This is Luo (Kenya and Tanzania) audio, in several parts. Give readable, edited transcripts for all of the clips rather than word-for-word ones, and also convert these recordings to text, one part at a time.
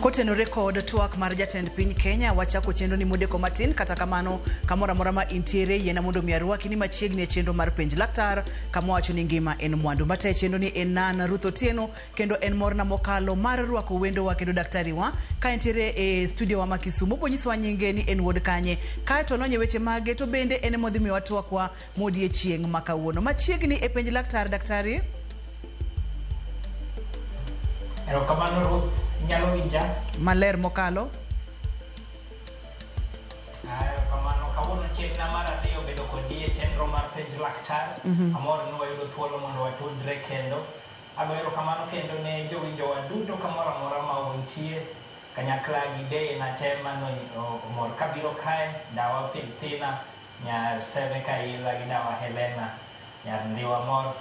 Kotenore kod twak mar jatend piny Kenya, wachako chenro ni modeko matin. Kata kamano, kamoro amora ma intiere, yiena mondo mi arwaki ni machiegni e chenro mar Penj Laktar, kama wacho ni ngima en mwandu. Matayo chenro ni en an Ruth Otieno, kendo en morna mokalo mar rwako wendowa kendo daktari wa ka entiere e studio wa ma Kisumu. Obiro nyisowa nyinge ni en wuod kanye, kae to olony e weche mage, to bende en ema odhi miyowa twakwa modiechieng' ma kawuono. Machiegni e Penj Laktar, daktari. Erokamano Ruth, inyalo winja? Maler mokalo. Erokamano. Kawuono chieng'na mar ariyo bedo kodi e chenro mar Penj Laktar. Amor ni wayudo thuolo mondo watudre kendo. Ago erokamano kendo ne jowinjowa duto kamoro amora ma untie. Kanyakla gi deyena te mano omor kabiro kae, dawa Pilpina, nyar Seme Kaila gi dawa Helena, nyar Ndhiwa mor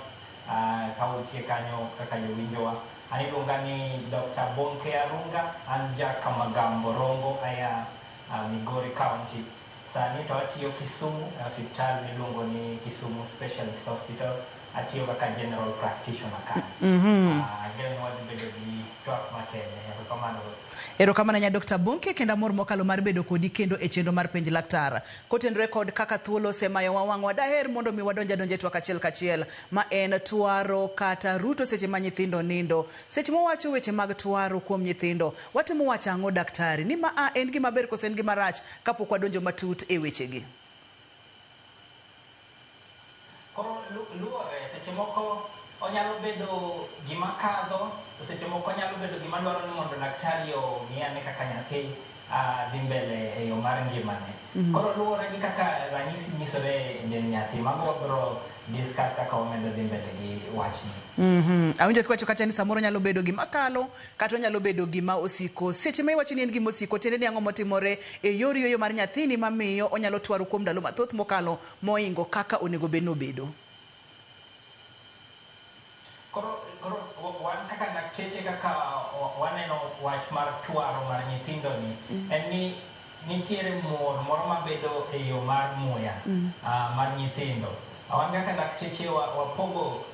ka untie kanyo kaka jowinjowa. An iluonga ni Dr. Bonke Arunga, an ja Kamagambo Rongo aya Migori County. Sani to atiyo Kisumu e osiptal miluongo ni Kisumu Specialist Hospital. Atiyo kaka general practitioner kanyo. Ageno ni wadhi bedo gi twak makende. Erokamano. Erokamano ahinya Dr. Bonke, kendo amor mokalo mar bedo kodi kendo e chenro mar Penj Laktar. Kotenore kod kaka thuolo osemayowa wang'wa, daher mondo mi wadonj adonja e twak achiel kachiel ma en twaro kata ruto seche ma nyithindo nindo. Seche mwawacho weche mag twaro kuom nyithindo, watemo wacho ang'o daktari? Ni ma a en gima ber koso en gima rach kapok wadonjo matut e wechegi? Koro luwore, seche moko onyalo bedo gima kadho, to seche moko onyalo bedo gima dwaro ni mondo daktari ong'i ane kaka nyathi dhi mbele e yo mar ngimane. Koro luwore gi kaka ranyisi nyisore e del nyathi, mago wabiro discuss kaka wamedo dhi mbele gi wachni. Awinjo kiwacho kacha ni samoro nyalo bedo gima kalo kata onyalo bedo gima osiko. Seche ma iwacho ni en gima osiko, tiende ni ang'o motimore e yor yueyo mar nyathini mamiyo onyalo twaro kuom ndalo mathoth mokalo moingo kaka onego bed ni obedo? Koro wan kaka dakteche kaka waneno wach mar twaro mar nyithindo ni, en ni nitiere mor moro mabedo e yo mar muya mar nyithindo. Wan kaka dakteche wapogo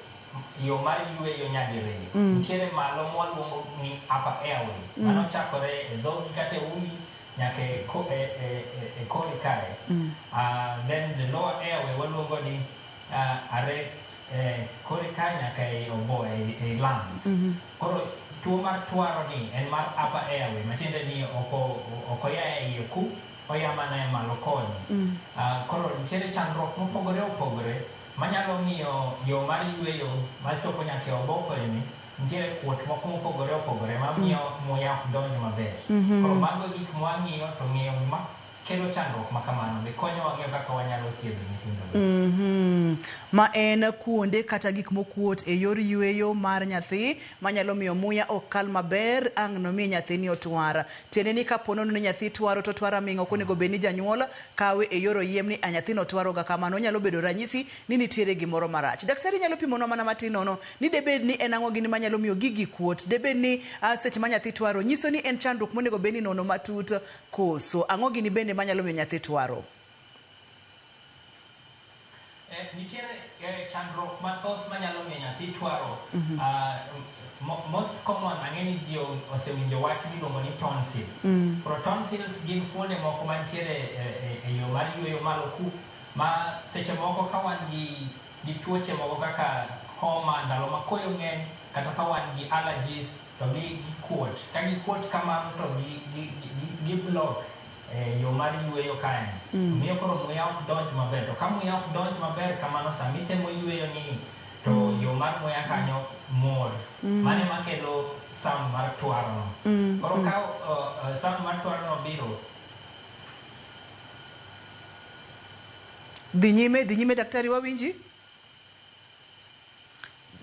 yo mar yueyo nyadiriyo. Nitiere malo mwaluongo ni upper airway. Mano chakore e dhogi kata e umi nyaka e kori kae. Then the lower airway waluongo ni are kori kae nyaka e obo e lungs. Koro tuo mar twaro ni en mar upper airway, matiende ni ok oya e iye ku, oya mana e malo koni. Koro nitiere chandruok mopogore opogore manyalo miyo yo mar yueyo machopo nyaka e obo koni nitiere kuot moko mopogore opogore mamiyo muya ok donj maber. Koro mago e gik mwang'iyo to ng'eyo gima kelo chandruok ma kamano be konyowa ng'eyo kaka wanyalo thiedho nyithindo. Ma en kuonde kata gik mokuot e yor yueyo mar nyathi manyalo miyo muya ok kal maber ang' nomi nyathini otwar. Tiende ni kapo nono ni nyathi twaro to twaro aming'a, ok onego bed ni janyuol kawe e yor oyiem ni a nyathino twaro ga kamano. Onyalo bedo ranyisi ni nitiere gimoro marach. Daktari nyalo pimonwa mana matin nono ni debed ni en ang'o gini manyalo miyo gigi kuot. Debed ni seche ma nyathi twaro nyiso ni en chandruok monego bed ni nono matut koso. Ang'o gini bende manyalo miyo nyathi twaro? Nitiere chandruok mathoth manyalo miyo nyathi twaro. Most common ang'e ni ji osewinjo wach miluongo ni tonsils. Koro tonsils gin fuonde moko mantiere e yo mar yueyo malo ku, ma seche moko ka wan gi tuoche moko kaka homa ndalo ma koyo ng'eny, kata ka wan gi allergies to gi gikuot. Ka gikuot kamano to gi block yo mar yueyo kae. Miyo koro muya ok donj maber. To ka muya ok donj maber kamano, sama itemo yueyo ni to yo mar muya kanyo mor. Mano ema kelo sound mar twaro no. Koro ka sound mar twaro no biro, Dhi nyime daktari, wawinji.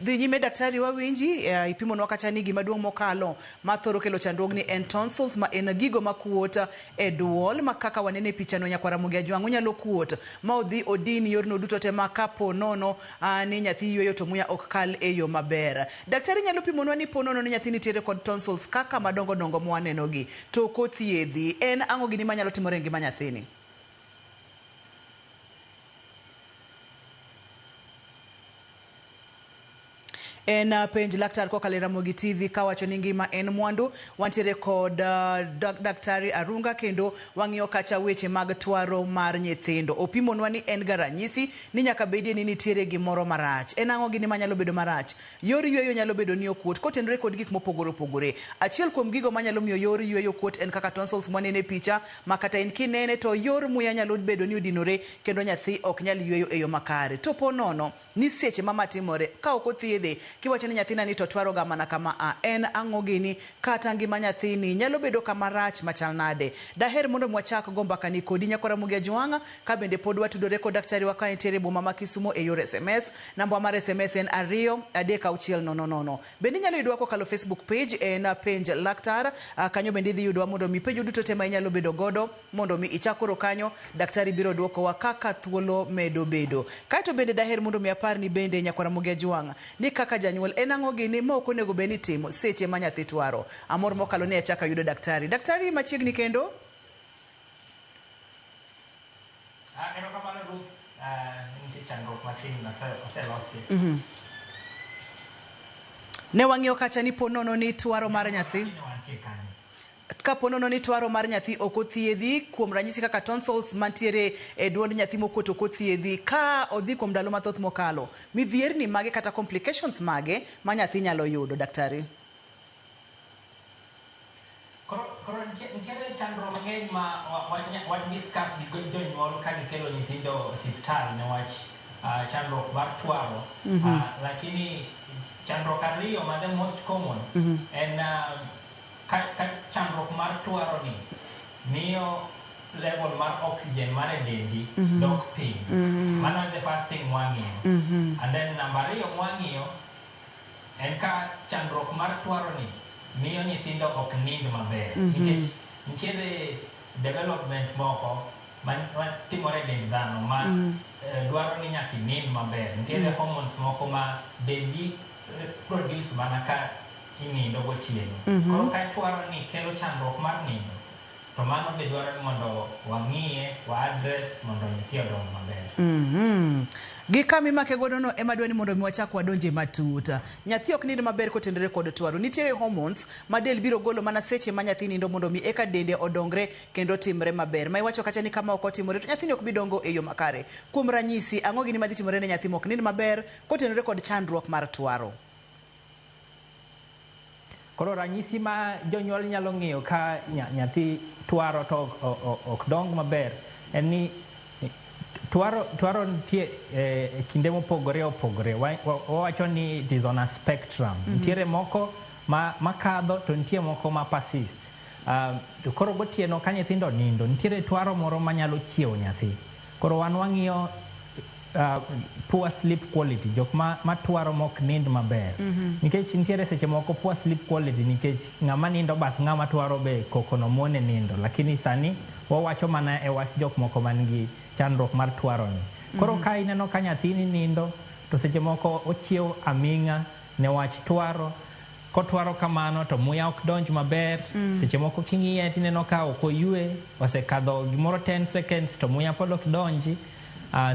Dhi nyime daktari, wawinji. Ipimonwa kacha ni gima duong' mokalo mathoro kelo chandruogni en tonsils, ma en gigo makuot e duol, ma kaka wanene e pichano nyakwar Ramogi Ajwang' onyalo kuot ma odhi odin yorno duto te ma kapo nono ni nyathi yueyo to muya ok kal e yo maber. Daktari nyalo pimonwa ni po nono ni nyathi nitiere kod tonsils kaka madongo dongo mwaneno gi to ok othiedhi, en ang'o gini manyalo timore e ngima nyathini? En Penj Laktar kokalo e Ramogi TV kawacho ni ngima en mwandu. Wantiere kod Daktari Arunga kendo wang'iyo kacha weche mag twaro mar nyithindo. Opimonwa ni en ga ranyisi ni nyaka bedie ni nitiere gimoro marach. En ang'o gini manyalo bedo marach? Yor yweyo nyalo bedo ni okuot kotenore kod gik mopogore opogore. Achiel kuom gigo manyalo miyo yor yweyo kuot en kaka tonsils mwanene e picha ma kata in kinene to yor muya nyalo bedo ni odinore kendo nyathi ok nyal yweyo e yo makare. To po nono ni seche ma matimore ka ok othiedhe kiwacho ni nyathina ni to twaro ga mana kama a en ang'o gini kata ngima nyathini nyalo bedo kama rach machal nade. Daher mondo wachak go mbaka ni kodi nyakwar Ramogi Ajwang' ka bende pod watudore kod daktari wa ka entiere e boma ma Kisumo e yor SMS. Namba mar SMS en 2 3 6 0 0. Bende inyalo yudwa kokalo Facebook page en Penj Laktar. Kanyo bende idhi yudwa mondo mi penjo duto te ma inyalo bedo godo mondo mi ichak koro kanyo daktari biro duokowa kaka thuolo medo bedo. Kaeto bende daher mondo mi aparni bende nyakwar Ramogi Ajwang' ni kaka janyuol en ang'o gini ma ok onego bed ni itimo seche ma nyathi twaro. Amor mokalo ni achako ayudo daktari. Daktari machiegni kendo. Erokamano Ruth, nitie chandruok matin oselosi. Ne wang'iyo kacha ni po nono ni twaro mar nyathi. Kapo nono ni twaro mar nyathi ok othiedhi, kuom ranyisi kaka tonsils mantiere e duond nyathi mokuot ok othiedhi, ka odhi kuom ndalo mathoth mokalo, midhierni mage kata complications mage ma nyathi nyalo yudo, daktari? Koro nitiere chandruok mang'eny ma wa discuss gi jonyuol ka gikelo nyithindo osiptal newach chandruok mar twaro. Lakini chandruok ariyo ma the most common en ka chandruok mar twaro ni miyo level mar oxygen mar e dendi dok piny. Mano the first thing mwang'iyo. And then number ariyo mwang'iyo en ka chandruok mar twaro ni miyo nyithindo ok nind maber. Nikech nitiere development moko ma timore e dend dhano ma dwaro ni nyaka inind maber. Nitiere hormones moko ma dendi produce mana ka inindo gotieno. Koro ka twaro ni kelo chandruok mar nindo, to mano be dwaro ni mondo wang'iye, wa address mondo nyathi odong maber. Gi kama imake godo no ema dwa ni mondo mi wachak wadonje matut. Nyathi ok nind maber kotenore kod twaro. Nitiere hormones ma del biro golo mana seche ma nyathi nindo mondo mi eka dende odongre kendo timre maber. Ma iwacho kacha ni kama ok otimore to nyathini ok bi dongo e yo makare. Kuom ranyisi, ang'o gini madhi timore ne nyathi mok nind maber kotenore kod chandruok mar twaro? Koro ranyisi ma jonyuol nyalo ng'iyo ka nyathi twaro to ok dong maber en ni twaro nitie e kinde mopogore opogore. Wawacho ni it is on a spectrum. Nitiere moko makadho to nitie moko ma persist. To koro gotieno ka nyithindo nindo, nitiere twaro moro manyalo chiewo nyathi. Koro wan wang'iyo poor sleep quality, jok ma twaro mok nind maber. Nikech nitiere seche moko poor sleep quality nikech ng'ama nindo bath ng'ama twaro be koko no mone nindo. Lakini sani wawacho mana e wach jok moko man gi chandruok mar twaro ni. Koro ka ineno ka nyathini nindo to seche moko ochiew aming'a ne wach twaro. Kotwaro kamano to muya ok donj maber. Seche moko king'iye tineno ka ok oywe, osekadho gimoro 10 seconds to muya pod ok donji.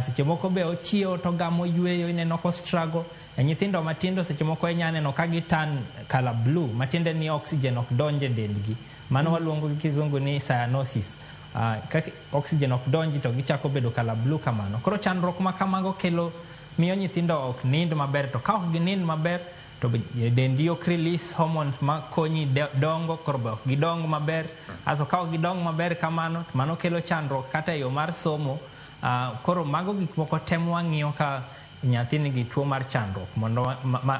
Seche moko be ochiewo to gamo yweyo, ineno ko struggle. E nyithindo matindo seche moko inya neno ka gi turn color blue, matiende ni oxygen ok donj e dendgi. Mano waluongo gi kizungu ni cyanosis. Ka oxygen ok donji to gichako bedo color blue kamano. Koro chandruok ma kamago kelo miyo nyithindo ok nind maber, to ka ok ginind maber to dendi ok release hormones ma konyi dongo, koro be ok gidong maber. Aso ka ok gidong maber kamano, to mano kelo chandruok kata e yo mar somo. Koro mago gik moko te mwang'iyo ka nyathi nigi tuo mar chandruok mondo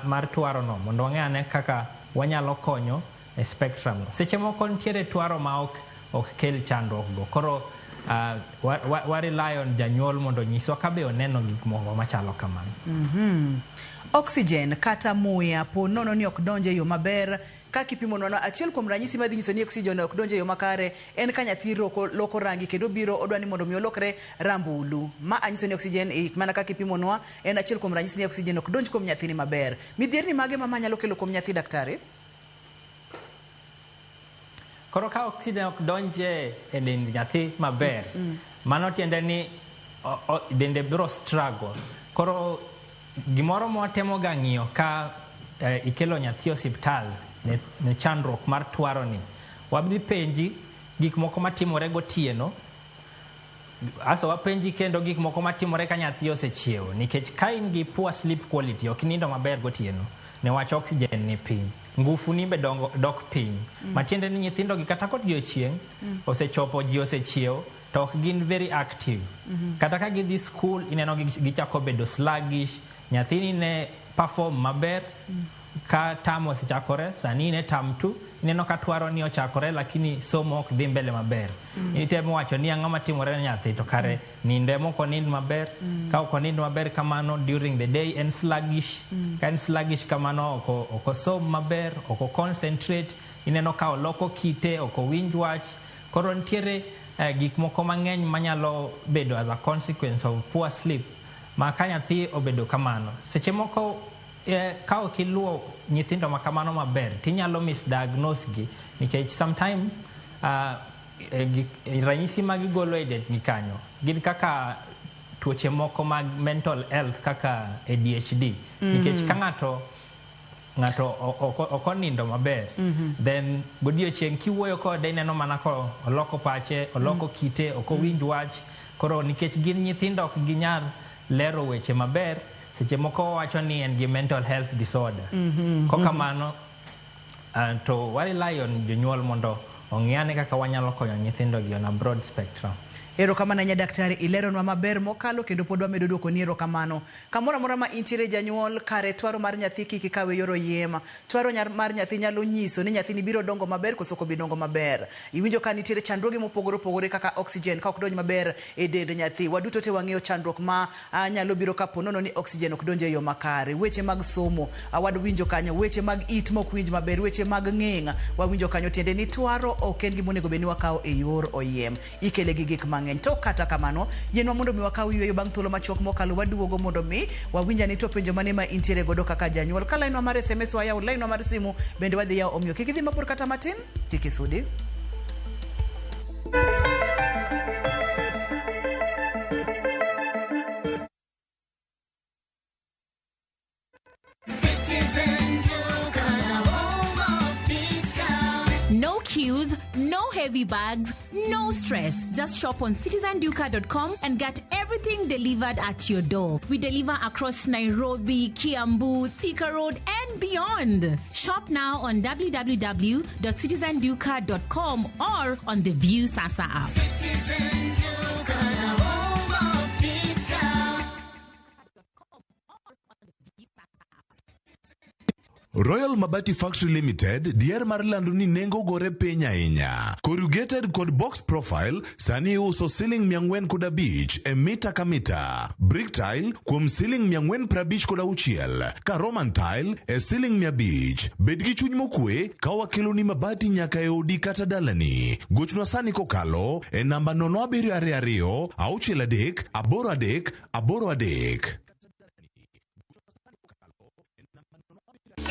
mar twaro no, mondo wang'e ane kaka wanyalo konyo e spectrum no. Seche moko nitiere twaro ma ok kel chandruok go. Koro wa rely on janyuol mondo onyiswa ka be oneno gik moko machalo kamano. Oxygen kata muya po nono ni ok donj e yo maber. Kaka ipimo nono, achiel kuom ranyisi madhi nyiso ni oxygen ok donj e yo makare en ka nyathi loko rangi kendo biro odwa ni mondo mi olokre rambulu. Ma anyiso ni oxygen, mana kaka ipimonwa, en achiel kuom ranyisi ni oxygen ok donj kuom nyathini maber. Midhierni mage ma nyalo kelo kuom nyathi, daktari? Koro ka oxygen ok donj e dend nyathi maber, mano tiende ni dende biro struggle. Koro gimoro mwatemo ga ng'iyo ka ikelo nyathi e osiptal ne chandruok mar twaro ni, wabiro penji gik moko matimore gotieno. Aso wapenji kendo gik moko matimore ka nyathi osechiewo, nikech ka in gi poor sleep quality, ok inindo maber gotieno newach oxygen ni piny, ngufu ni be dok piny. Matiende ni nyithindo gi kata kodiochieng' osechopo ji osechiewo to ok gin very active. Kata ka gidhi school ineno gichako bedo sluggish. Nyathini ne perform maber ka term osechakore, sani ne term 2 ineno ka twaro ni ochakore lakini somo ok dhi mbele maber. Itemo wacho ni ang'o matimore ne nyathi to kare ninde mok onind maber. Ka ok onind maber kamano during the day en sluggish. Ka en sluggish kamano ok osom maber, ok o concentrate, ineno ka oloko kite, ok owinj wach. Koro nitiere gik moko mang'eny manyalo bedo as a consequence of poor sleep ma ka nyathi obedo kamano. Seche moko ka ok iluwo nyithindo ma kamano maber tinyalo misdiagnose gi, nikech sometimes ranyisi ma gigolo e dendgi kanyo gin kaka tuoche moko mag mental health kaka ADHD. Nikech ka ng'ato ok onindo maber, then godiochieng' kiwuoyo kode ineno mana ko oloko pache, oloko kite, ok owinj wach. Koro nikech gin nyithindo ok ginyal lero weche maber, seche moko wawacho ni en gi mental health disorder. Kokamano to wa rely on jonyuol mondo ong'i ane kaka wanyalo konyo nyithindo gi on a broad spectrum. Erokamano ahinya daktari, ileronwa maber mokalo kendo pod wamedo duoko ni erokamano. Kamoro amora ma intiere janyuol, kare twaro mar nyathi kik ikawe yor oyiem. Twaro mar nyathi nyalo nyiso ni nyathini biro dongo maber koso ok obi dongo maber. Iwinjo ka nitiere chandruoge mopogore opogore kaka oxygen ka ok donj maber e dend nyathi. Waduto te wang'eyo chandruok ma nyalo biro kapo nono ni oxygen ok donj e yo makare. Weche mag somo, wadwinjo kanyo, weche mag it mok winj maber, weche mag ng'eng' wawinjo kanyo, tiende ni twaro ok en gima onego bed ni wakawo e yor oyiem. Ikele gi gik mang'eny. To kata kamano, yienwa mondo mi wakaw yweyo bang' thuolo machuok mokalo waduogo mondo mi wawinj ane to penjo mane ma intiere godo kaka janyuol. Ka lainwa mar SMS wayawo, lainwa mar simu bende wadhi yawo, omiyo kik idhi mabor kata matin, kik isudi. Citizen Duka, the home of discount. No queues, no heavy bags, no stress. Just shop on citizenduka.com and get everything delivered at your door. We deliver across Nairobi, Kiambu, Thika Road, and beyond. Shop now on www.citizenduka.com or on the View Sasa app. Citizen Duka, the home of discount. Royal Mabati Factory Limited dier mar lando ni nengo gore piny ahinya. Corrugated kod box profile sani iuso siling 405 e mita ka mita. Brick tile kuom siling 456 ka Roman tile e siling 500. Bed gi chuny mokwe ka wakeloni mabati nyaka e odi kata dalani. Gochnwa sani kokalo e namba 0722 63 83 83.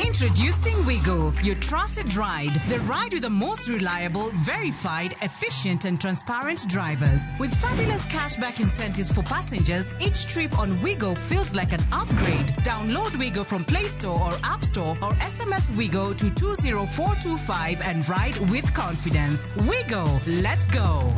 Introducing Wigo, your trusted ride. The ride with the most reliable, verified, efficient, and transparent drivers. With fabulous cashback incentives for passengers, each trip on Wigo feels like an upgrade. Download Wigo from Play Store or App Store or SMS Wigo to 20425 and ride with confidence. Wigo, let's go.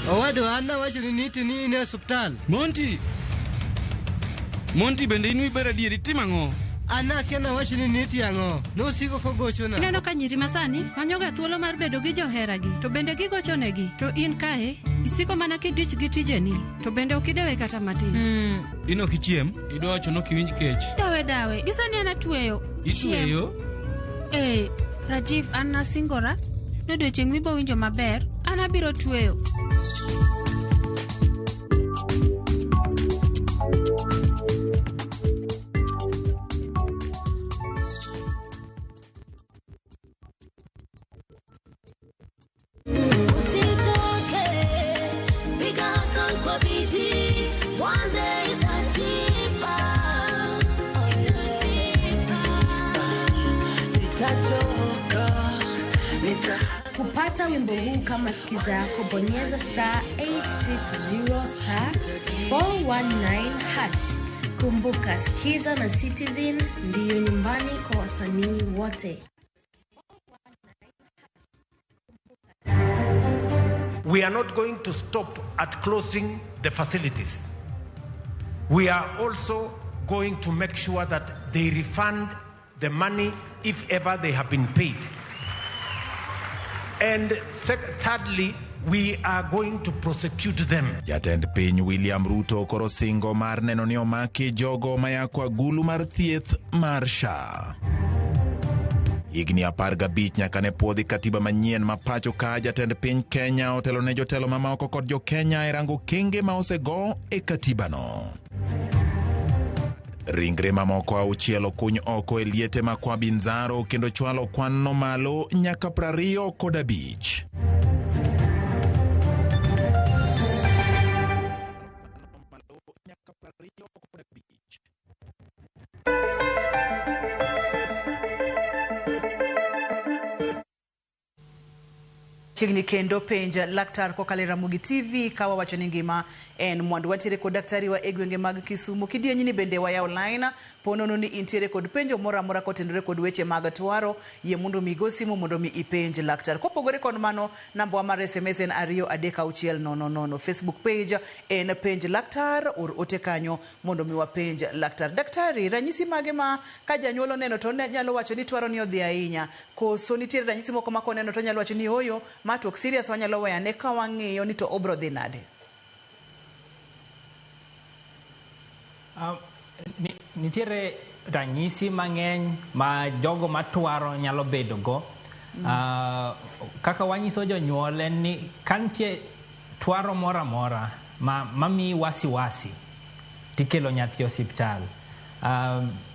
Owadwa, an nawachoni ni tini in e osuptal. Monty! Monty bende in wiber adieri itimo ang'o? An akia nawachoni ni iti ang'o. Nosiko kogochona. Ineno ka nyiri masani manyoga thuolo mar bedo gi joheragi to bende gigochonegi to in kae isiko mana kidich gi tijeni to bende ok idewe kata matin. In ok ichiem, idwa wacho ni ok iwinj kech. Dawe dawe, gi sani an atweyo. Itweyo? Ee, Rajiv, an nasingora ni odiochieng' mibowinjo maber, an abiro tweyo. Sitachoka, nita Kupata wimbo huu kama skiza yako, bonyeza star 860 star 419 hash. Kumbuka, Skiza na Citizen ndiyo nyumbani kwa wasanii wote. We are not going to stop at closing the facilities. We are also going to make sure that they refund the money if ever they have been paid. And thirdly, we are going to prosecute them. Jatend piny William Ruto koro singo mar neno ni omaki jogo mayako agulu mar thieth mar SHA. Higni 15 nyaka ne puodhi katiba manyien ma pacho ka jatend piny Kenya otelo ne jotelo mamoko kod jo Kenya e rango kenge ma osego e katibano. Ringre mamoko 6 okuny oko e liete ma Kwa Binzaro kendo chwalo kwanno malo nyaka 25. Chiegni kendo penj laktar kokalo e Ramogi TV ka wawacho ni ngima en mwandu. Wantiere kod daktari wa e gwenge mag Kisumu. Kidieny ni bende wayawo line ponono ni intiere kod penjo moro amora kotenore kod weche mag twaro, yie mondo mi go simu mondo mi ipenj laktar. Kopogore kod mano, namba wa mar SMS en 23600. Facebook page en penj laktar, or ote kanyo mondo mi wapenj laktar. Daktari, ranyisi mage ma ka janyuol oneno to nyalo wacho ni twaro ni odhi ahinya, koso nitiere ranyisi moko ma koneno to nyalo wacho ni oyo ma to ok serious, wanyalo weyane ka wang'iyo ni to obro dhi nade? Nitiere ranyisi mang'eny ma jogo matwaro nyalo bedo go. Kaka wanyiso jonyuol en ni ka nitie twaro moro amora ma miyi wasiwasi tikelo nyathi e osiptal.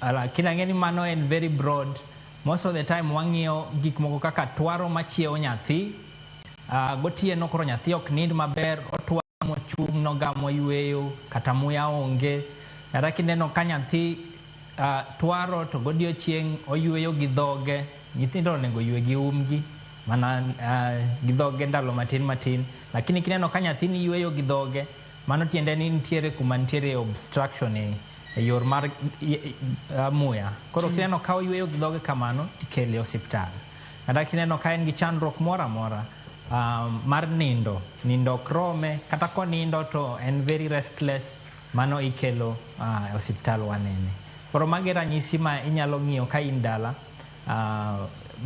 Lakini ang'e ni mano en very broad. Most of the time wang'iyo gik moko kaka twaro machiewo nyathi. Gotieno koro nyathi ok nind maber, otwaro mochung' nogamo yweyo, kata muya onge. Kata kineno ka nyathi twaro to godiochieng' oyweyo gi dhoge. Nyithindo onego ywe gi umgi mana gi dhoge ndalo matin matin. Lakini kineno ka nyathini yweyo gi dhoge, mano tiende ni nitiere kuma nitiere obstruction e yor mar muya. Koro kineno ka oyweyo gi dhoge kamano, tikele e osiptal. Kata kineno ka en gi chandruok moro amora mar nindo, nindo ok rome, kata konindo to en very restless, mano ikelo e osiptal wanene. Koro magi ranyisi ma inyalo ng'iyo ka in dala,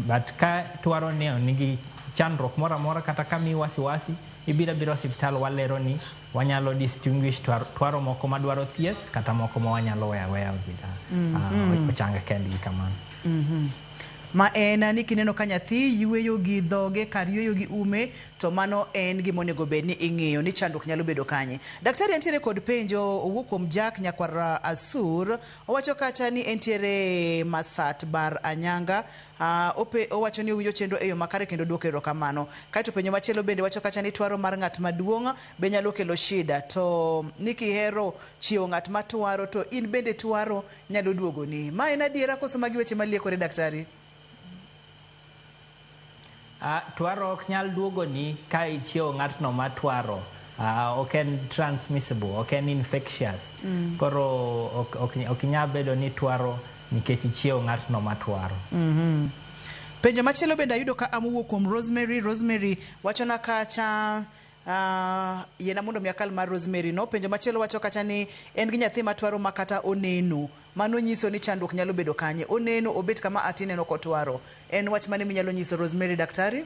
but ka twaro ni nigi chandruok moro amora kata ka miyi wasiwasi, ibiro abira osiptal walero ni wanyalo distinguish twaro moko madwaro thieth kata moko ma wanyalo weyo aweya odhi ochang kendgi kamano. Ma en ni kineno ka nyathi yweyo gi dhoge kar yweyo gi ume, to mano en gima onego bed ni ing'iyo ni chandruok nyalo bedo kanye. Daktari entiere kod penjo owuok kuom Jack nyakwar Asur. Owacho kacha ni entiere Masat Bar Anyanga. Owacho ni owinjo chenro e yo makare kendo duoko erokamano. Kaeto penjo machielo bende wacho kacha ni twaro mar ng'at maduong' be nyalo kelo shida, to ni kihero chiewo ng'at matwaro to in bende twaro nyalo duogoni. Ma en adiera koso magi weche maliekore daktari? Twaro ok nyal duogoni ka ichiewo ng'atno matwaro. Ok en transmissible, ok en infectious. Koro ok inyal bedo ni twaro nikech ichiewo ng'atno matwaro. Penjo machielo bende ayudo ka amowuok kuom Rosemary. Rosemary wachona kacha yiena mondo mi akal mar Rosemary no. Penjo machielo wacho kacha ni en gi nyathi matwaro ma kata oneno. Mano nyiso ni chandruok nyalo bedo kanye. Oneno obet kama ati neno kotwaro. En wach mane minyalo nyiso Rosemary, daktari?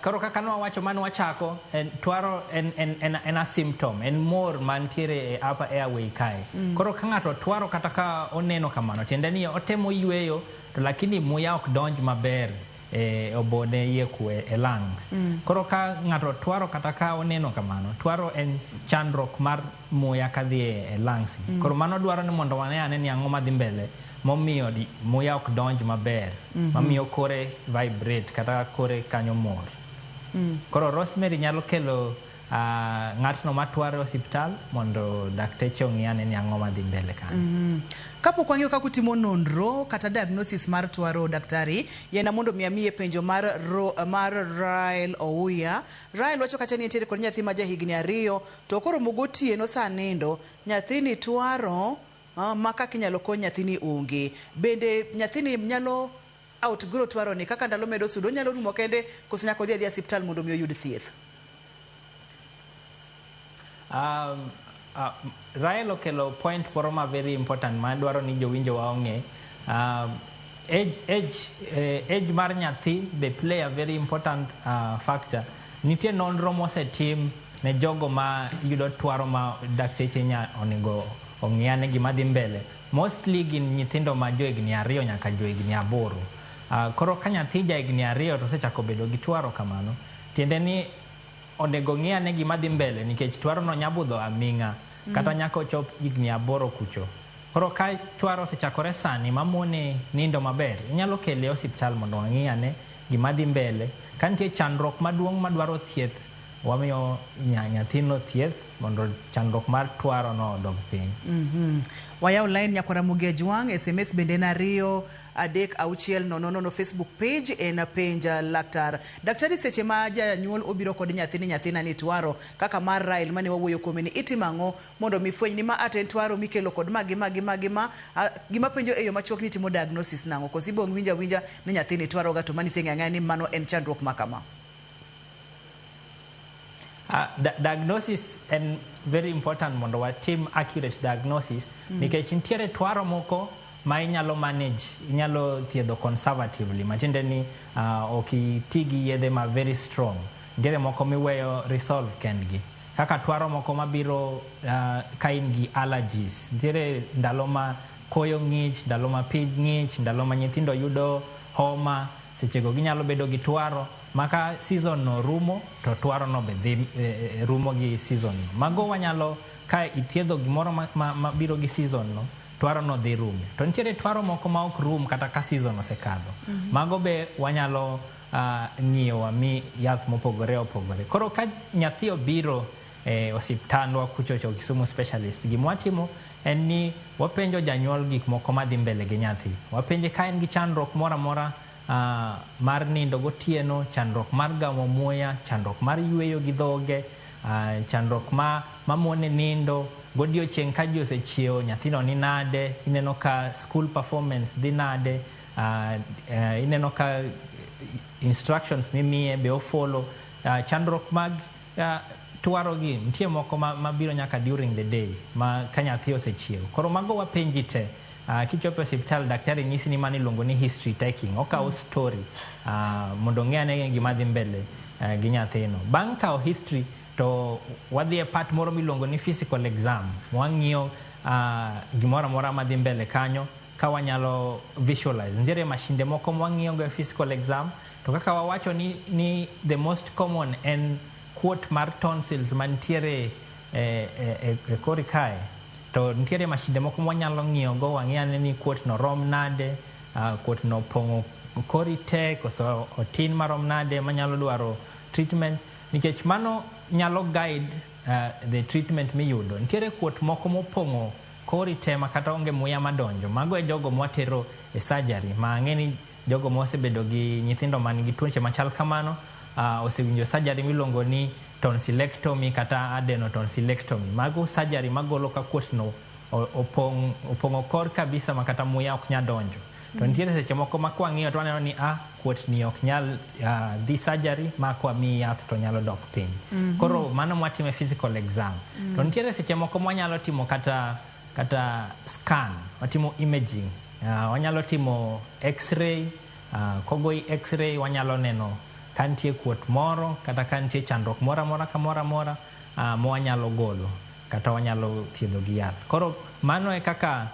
Koro kaka nwawacho mane wachako, en, twaro en a symptom, en mor mantiere e upper airway kae. Koro ka ng'ato twaro kata ka oneno kamano, tiende ni otemo yweyo to lakini muya ok donj maber e obone iye kwe e lungs. Koro ka ng'ato twaro kata ka oneno kamano, twaro en chandruok mar muya kadhi e lungs. Koro mano dwaro ni mondo wane ane ni ang'o madhi mbele momiyo muya ok donj maber, mamiyo kore vibrate kata kore kanyo mor. Koro Rosemary nyalo kelo ng'atno matwaro e osiptal mondo dakteche ong'i ane ni ang'o madhi mbele kanyo. Kapok wang'iyo kaka utimo nonro kata diagnosis mar twaro daktari, yiena mondo mi amiye penjo mar, mar Rael Ouya. Rael wacho kacha ni entiere kod nyathi ma jahigni 2 to koromo gotieno sa nindo, nyathini twaro ma kaka inyalo kony nyathini onge. Bende nyathini nyalo outgrow twaro ni kaka ndalo medo sudo onyalo rumo kende koso nyaka odhi adhiya osiptal mondo mi oyud thieth? Rael okelo point moro ma very important ma dwaro ni jowinjo wa ong'e. Age mar nyathi be play a very important factor. Nitie nonro mosetim ne jogo ma yudo twaro ma dakteche nya onego ong'i ane gima dhi mbele. Mostly gin nyithindo ma johigni 2 nyaka johigni 8. Koro ka nyathi jahigni 2 to osechako bedo gi twaro kamano, tiende ni onego ng'i ane gima dhi mbele nikech twaro no nyabudho aming'a kata nyaka ochop higni 8 kucho. Koro ka twaro osechakore sani mamone nindo maber, inyalo kele e osiptal mondo wang'i ane gima dhi mbele. Ka nitie chandruok maduong' madwaro thieth, wamiyo nyathino thieth mondo chandruok mar twaro no odog piny. Wayaw line nyakwara Ramogi Ajwang', SMS bende en 2 3 6 0 0, Facebook page en penja laktar. Daktari, seche ma janyuol obiro kod nyathini, nyathina ni twaro kaka mar Rael mane wawuoyo kuome ni, itimo ang'o mondo mi fweny ni ma ate en twaro mikelo kod ma gi ma gi ma gi ma? Gima penjo e yo machuok ni itimo diagnosis nang'o? Koso ibo winjo awinja ni nyathini twaro ga to mani iseng'eyo ang'eya ni mano en chandruok ma kama? Diagnosis en very important mondo watim accurate diagnosis nikech nitiere twaro moko ma inyalo manage, inyalo thiedho conservatively, matiende ni ok iti gi yedhe ma very strong. Nitiere moko miweyo resolve kendgi. Kaka twaro moko mabiro ka in gi allergies. Nitiere ndalo ma koyo ng'ich, ndalo ma piny ng'ich, ndalo ma nyithindo yudo homa, sechego ginyalo bedo gi twaro. Maka season no rumo, to twaro no be dhi rumo gi season no. Mago wanyalo, ka ithiedho gimoro ma biro gi season no, twaro no dhi rumo. To nitiere twaro moko ma ok rum kata ka season osekadho. Mago be wanyalo ng'iyo wami yath mopogore opogore. Koro ka nyathi obiro e osiptandwa kuchocho Kisumu Specialist, gima watimo en ni wapenjo janyuol gik moko madhi mbele gi nyathi. Wapenje ka en gi chandruok moro amora mar nindo gotieno, chandruok mar gamo muya, chandruok mar yweyo gi dhoge, chandruok ma mamone nindo godiochieng' ka ji osechiewo, nyathino ni nade, ineno ka school performance dhi nade, ineno ka instructions mimiye be ofollow, chandruok mag twaro gi nitie moko mabiro nyaka during the day ma ka nyathi osechiewo. Koro mago wapenji te. Kichopo e osiptal, daktari nyisi ni mano iluongo ni history taking. Okawo story mondo ong'e ane gima dhi mbele gi nyathino. Bang' kawo history to wadhi e part moro miluongo ni physical exam. Wang'iyo gimoro amora madhi mbele kanyo ka wanyalo visualize. Nitiere mashinde moko mwang'iyo go e physical exam, to kaka wawacho ni the most common en kuot mar tonsils mantiere e kori kae. To nitiere mashinde moko mwanyalo ng'iyo go wang'i ane ni kuot no rom nade, kuot no opong'o kori te koso otin marom nade manyalo dwaro treatment, nikech mano nyalo guide the treatment miyudo. Nitiere kuot moko mopong'o kori te ma kata onge muya madonjo. Mago e jogo mwatero e surgery, ma ang'e ni jogo mosebedo gi nyithindo man gi tuoche machal kamano osewinjo surgery miluongo ni tonsillectomy kata adenotonsillectomy. Mago surgery magolo ka kuot no opong'o kor kabisa ma kata muya ok nyal donjo. To nitiere seche moko ma kwang'iyo to waneno ni kuot ni ok nyal dhi surgery ma kwamiyi yath to nyalo dok piny. Koro mano mwatimo e physical exam. To nitiere seche moko mwanyalo timo kata scan, watimo imaging, wanyalo timo x-ray, kogoyi x-ray wanyalo neno ka nitie kuot moro kata ka nitie chandruok moro amora kamoro amora mwanyalo golo kata wanyalo thiedho gi yath. Koro mano e kaka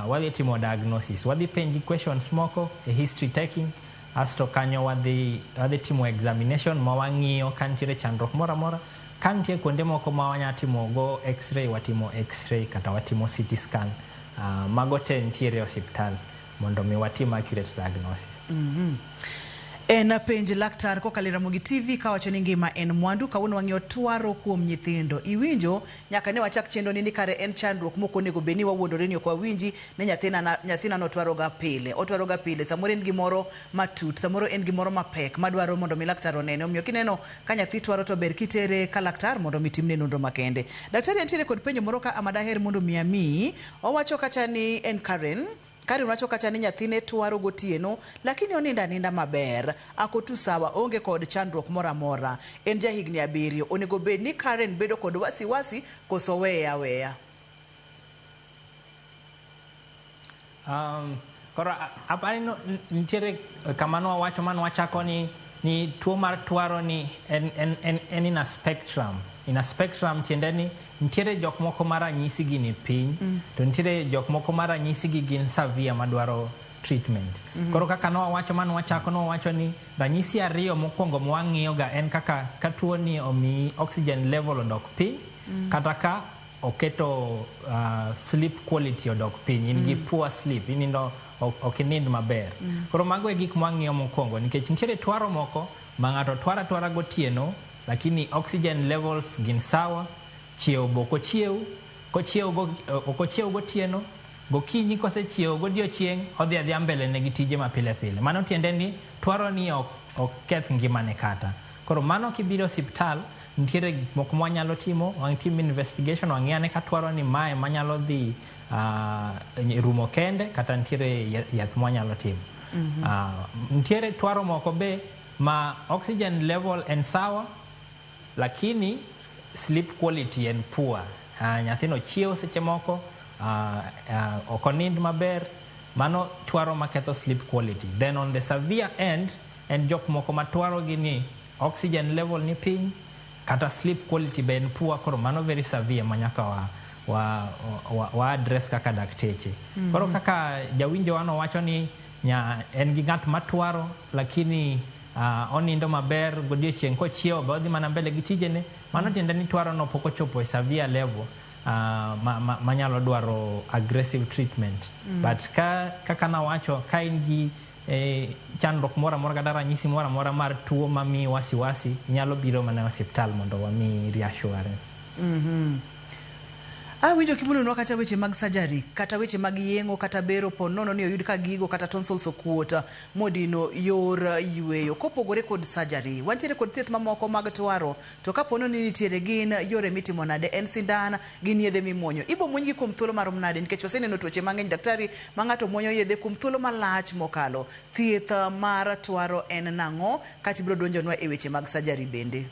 wadhi timo diagnosis. Wadhi penji questions moko e history taking, asto kanyo wadhi timo examination ma wang'iyo ka nitiere chandruok moro amora. Ka nitie kuonde moko ma wanyalo timo go x-ray, watimo x-ray kata watimo CT scan. Mago te nitiere e osiptal mondo mi watim accurate diagnosis. En penj laktar kokalo e Ramogi TV kawacho ni ngima en mwandu. Kawuono wang'iyo twaro kuom nyithindo. Iwinjo nyaka ne wachak chenro ni kare en chandruok mok onego bed ni wawuondore ni ok wawinji ni nyathina nyathina no twaroga pile. Otwaroga pile. Samoro en gimoro matut, samoro en gimoro mapek madwaro mondo mi laktar onene. Omiyo kineno ka nyathi twaro to ber kitere ka laktar mondo mi timne nonro makende. Daktari nitiere kod penjo moro ka ama daher mondo mi amiyi. Owacho kacha ni en Karen. Karen wacho kacha ni nyathine twaro gotieno lakini onindo aninda maber. Ako tu sawa, onge kod chandruok moro amora. En jahigni 7. Onego bed ni Karen bedo kod wasiwasi koso weye aweya? Koro apani no, nitiere kama nwawacho ma nwachako ni tuo mar twaro ni en in a spectrum. In a spectrum tiende ni nitiere jok moko ma ranyisi gi ni piny, to nitiere jok moko ma ranyisi gi gin severe madwaro treatment. Koro kaka nwawacho ma nwachako, nwawacho ni ranyisi 2 mokwongo mwang'iyo ga en kaka ka tuo ni omiyi oxygen level odok piny, kata ka oketo sleep quality odok piny, in gi poor sleep, inindo ok inind maber. Koro mago e gik mwang'iyo mokwongo, nikech nitiere twaro moko ma ng'ato twara twara gotieno, lakini oxygen levels gin sawa, chiew bo kochiew, kochiew go, ok ochiew gotieno, gokinyi kosechiew godiochieng' odhi adhiya mbele ne gi tije ma pile pile. Mano tiende ni twaro ni ok keth ngimane kata. Koro mano kibiro osiptal, nitiere gik moko mwanyalo timo, watim investigation, wang'i ane ka twaro ni mae manyalo dhi rumo kende, kata nitiere yath mwanyalo timo. Nitiere twaro moko be ma oxygen level en sawa, lakini sleep quality en poor. Nyathino chiewo seche moko, ok onind maber, mano twaro maketho sleep quality. Then on the severe end, en jok moko ma twaro gi ni oxygen level ni piny, kata sleep quality be en poor, koro mano very severe ma nyaka wa address kaka dakteche. Koro kaka jawinjo wano wacho ni en gi ng'at matwaro, lakini onindo maber godiochieng' kochiewo be odhi mana mbele gi tijene, mano tiende ni twaro no pok ochopo e severe level manyalo dwaro aggressive treatment. But kaka nawacho, ka in gi chandruok moro amora kata ranyisi moro amora mar tuo mamiyi wasiwasi, inyalo biro mana e osiptal mondo wamiyi reassurance. Awinjo kimulonwa kata weche mag surgery, kata weche mag yeng'o, kata bero po nono ni oyud ka gigo kata tonsils okuot modino yor yweyo. Kopogore kod surgery, wantiere kod thieth mamoko mag twaro, to kapo ni nitiere gin yore mitimo nade, en sindan, gin yedhe mimuonyo. Ibo muonygi kuom thuolo marom nade, nikech waseneno tuoche mang'eny daktari ma ng'ato muonyo yedhe kuom thuolo malach mokalo. Thieth mar twaro en nang'o? Kaeto ibiro donjonwa e weche mag surgery bende.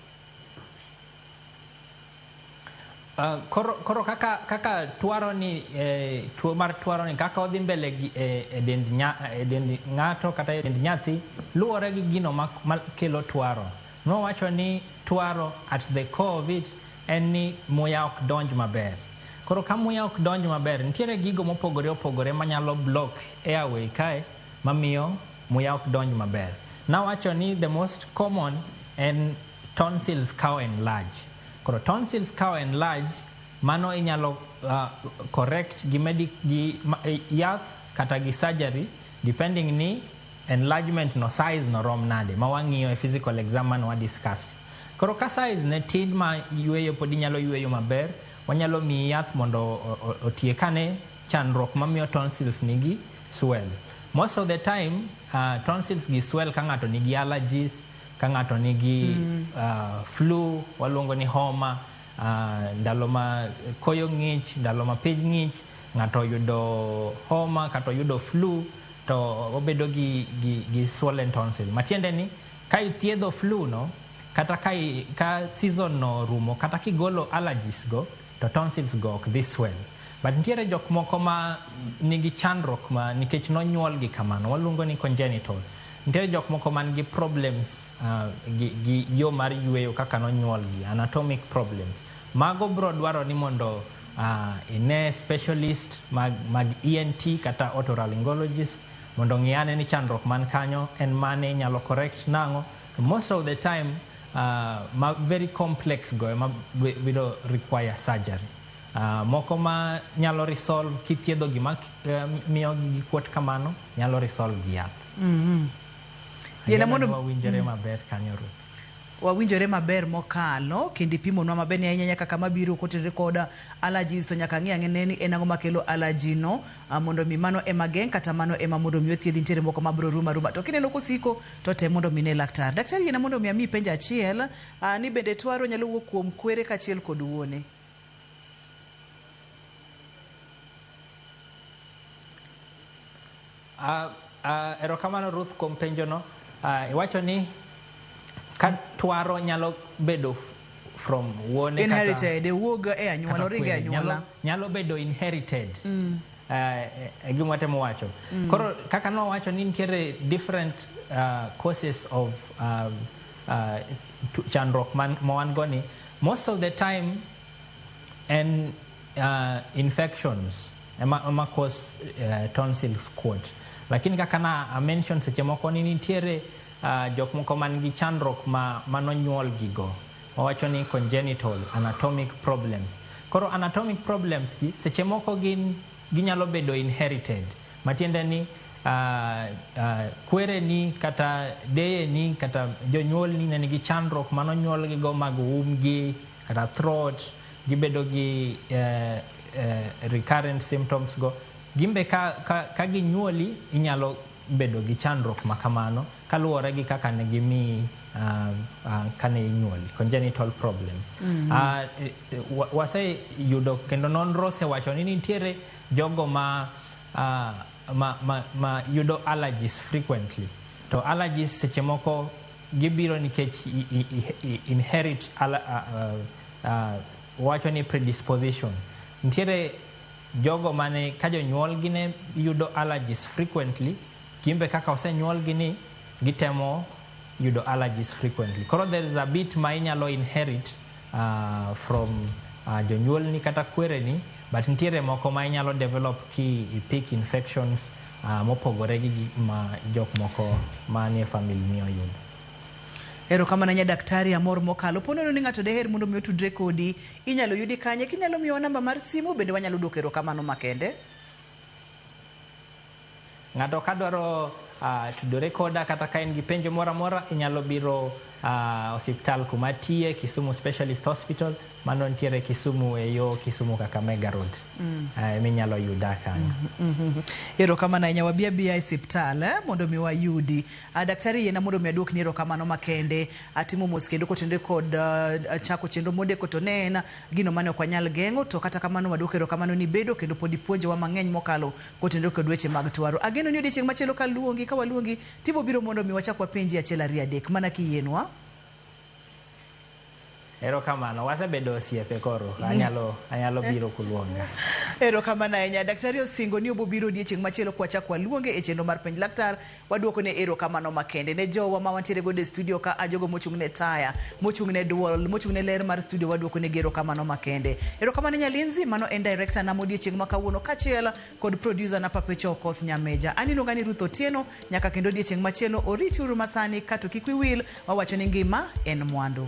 Koro kaka twaro ni, tuo mar twaro ni kaka odhi mbele gi e dend ng'ato kata e dend nyathi luwore gi gino ma kelo twaro. Nwawacho ni twaro at the core of it en ni muya ok donj maber. Koro ka muya ok donj maber, nitiere gigo mopogore opogore manyalo block airway kae mamiyo muya ok donj maber. Nawacho ni the most common en tonsils ka enlarge. Koro tonsils ka enlarge, mano inyalo correct gi gi yath kata gi surgery, depending ni enlargement no size no rom nade, ma wang'iyo e physical exam mane wa discussed. Koro ka size ne tin ma yweyo pod inyalo yweyo maber, wanyalo miyi yath mondo otiek ane chandruok mamiyo tonsils nigi swell. Most of the time, tonsils gi swell ka ng'ato nigi allergies, ka ng'ato nigi flu, waluongo ni homa, ndalo ma koyo ng'ich, ndalo ma piny ng'ich, ng'ato oyudo homa kata oyudo flu, to obedo gi swollen tonsil. Matiende ni ka ithiedho flu no, kata ka season no rumo, kata kigolo allergies go, to tonsils go ok dhi swell. But nitiere jok moko ma nigi chandruok ma nikech nonyuolgi kamano, waluongo ni congenital. Nitiere jok moko man gi problems gi yo mar yweyo kaka nonyuolgi, anatomic problems. Mago bro dwaro ni mondo ine specialist mag ENT kata otolaryngologist mondo ng'i ane ni chandruok man kanyo en mane, inyalo correct nang'o. Most of the time, ma very complex go ema biro require surgery. Moko ma nyalo resolve kithiedho gima miyo gi kuot kamano, nyalo resolve gi yath. Yiena Ageno mondo ni wawinjore maber kanyo Ruth. Wawinjore maber mokalo kendo ipimonwa maber ni ahinya nyaka kama biro kotenore kod allergies to nyaka ng'i ang'e ni en ang'o makelo allergy no mondo mi mano ema geng' kata mano ema mondo mi othiedhi nitiere moko mabiro rumo aruma to kineno kosiko to tem mondo mi ne laktar. Daktari yiena mondo mi amiyi penjo achiel ni bende twaro nyalo wuok kuom kwere kaachiel kod wuone? Erokamano Ruth kuom penjono. Iwacho ni ka twaro nyalo bedo from wuone Inherited, wuog e anyuola, kata oringo e kwere. anyuola. Nyalo bedo inherited. E gima watemo wacho. Koro kaka nowacho ni nitiere different causes of chandruok ma wan go ni, most of the time en infections ema cause tonsils kuot. Lakini kaka na a mention seche moko ni nitiere jok moko man gi chandruok ma manonyuol gigo. Wawacho ni congenital anatomic problems. Koro anatomic problems gi seche moko gin ginyalo bedo inherited. Matiende ni kwereni kata deyeni kata jonyuolni ne nigi chandruok manonyuol gigo mag umgi kata throat, gibedo gi recurrent symptoms go. Gimbe ka ginyuoli inyalo bedo gi chandruok ma kamano kaluwore gi kaka ne gimiyi kane inyuoli, congenital problems. Waseyudo kendo nonro osewacho ni nitiere jogo ma yudo allergies frequently. To allergies seche moko gibiro nikech inherit wacho ni predisposition. Nitiere jogo mane ka jonyuolgi ne yudo allergies frequently, gimbe kaka osenyuolgi ni gitemo yudo allergies frequently. Koro there is a bit ma inyalo inherit from jonyuolni kata kwereni, but nitiere moko ma inyalo develop ki i pick infections mopogore gi ma jok moko manie family ni oyudo. Erokamano ahinya daktari, amor mokalo. Po nono ni ng'ato deher mondo mi otudre kodi, inyalo yudi kanye? Kinyalo miyowa namba mar simu bende wanyalo duoko erokamano makende. Ng'ato ka dwaro tudore koda kata ka en gi penjo moro amora, inyalo biro osiptal kuma atiye, Kisumu Specialist Hospital, mano nitiere Kisumu e yo Kisumu Kakamega Road. Eminyalo yuda kanyo. Erokamano ahinya, wabi abiya e osiptal mondo mi wayudi. Daktari yiena mondo mi aduokni erokamano makende. Atimo mos kendo kotenore kod chako chenro modeko to ne en gino mane ok wanyal geng'o, to kata kamano waduoko erokamano ni bedo kendo pod ipuonjowa mang'eny mokalo kotenore kod weche mag twaro. Ageno ni odiochieng' machielo ka waluongi tibo biro mondo mi wachak wapenji achiel ariyo adek mana kiyienwa. Erokamano, wasebedo osiepe koro, anyalo biro kuluonga. Erokamano ahinya. Daktari osingo ni obiro odiochieng' machielo kwachak waluonge e chenro mar penj laktar. Waduoko ne erokamano makende ne jowa ma wantiere godo e studio ka, jogo mochung' ne taya, mochung' ne duol, mochung' ne ler mar studio, waduoko ne gi erokamano makende. Erokamano Nyalinzi, mano en director na modiochieng' ma kawuono kaachiel kod producer na Papecho Okoth Nyameja. An iluonga ni Ruth Otieno, nyaka kendo odiochieng' machielo oriti uru masani kato kik wiwil, wawacho ni ngima en mwandu.